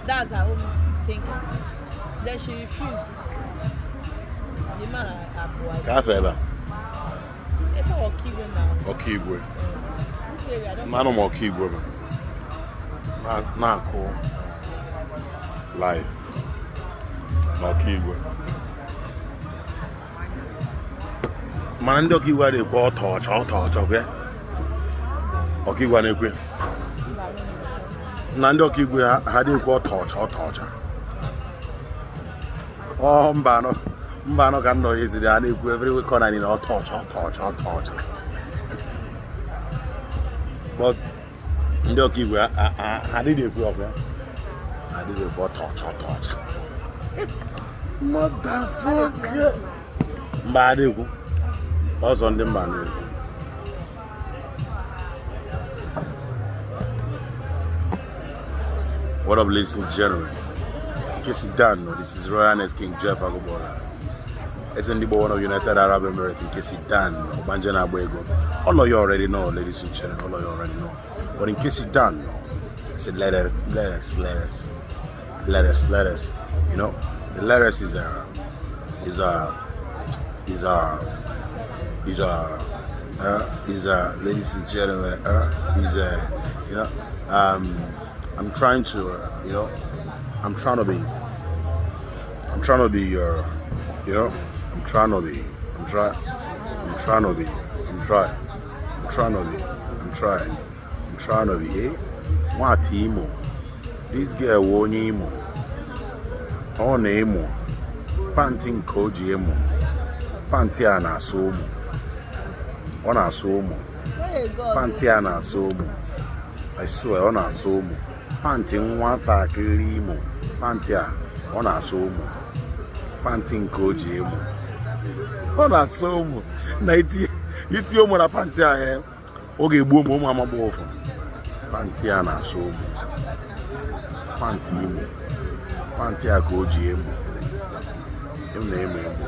That's her own thinking. Then she refused. The man apụwa. Ka afọ ebe a? Ebe Ọkigwe na. Ọkigwe. This area, I don't Mmanụ m Ọkigwe bụ na-akụ life na Ọkigwe. Mana ndị Ọkigwe a na-ekwe ọtọ ọcha ọtọ ọcha kwe. Ọkigwe a na-ekwe. Na ndị Ọkigwe ha na-ekwe ọtọ ọcha ọtọ ọcha. Ọ Mbanọ Mbanọ ka nnọ eziri ha na-ekwu every corner niile ọtọ ọcha ọtọ ọcha ọtọ ọcha. But ndị Ọkigwe ha adịghị ekwu ọkwa ya. Ha adịghị ekwu ọtọ ọcha ọtọ ọcha. Motherfucker. Mba adịghị ekwu. Ọzọ ndị Mbanọ ekwu. What up, ladies and gentlemen? In case you don't know, this is Royal Highness King Jeff Agobora. Eze ndị Igbo one of United Arab Emirates. In case you don't know, Ọgbanje na-agba ego. All of you already know, ladies and gentlemen, all of you already know. But in case you don't know, I said let us, let us, let us, let us, let us. The let us is a, is a, is a, is a, is a, ladies and gentlemen, is a, you know, I'm trying to, you know, I'm trying to be, I'm trying to be your, you know, I'm trying to be, I'm trying, I'm trying to be, I'm trying, I'm trying to be, I'm trying, I'm trying to be, eh? Nwata Imo, this girl wụ onye Imo, ọ na-emo, panty nke o ji emo, panty a na-asụ ụmụ, ọ na-asụ ụmụ, Hey God. Panty a na-asụ ụmụ, I swear ọ na-asụ ụmụ, panty nwatakịrị Imo, panty a ọ na-asụ ụmụ, panty nke o ji emo, ọ na-asụ ụmụ, na itinye ụmụ na panty a ya, ọ ga-egbu ụmụ ụmụ amagba ụfụ. Panty a na-asụ ụmụ, panty Imo, panty a ka o ji emo, emo na emo emo.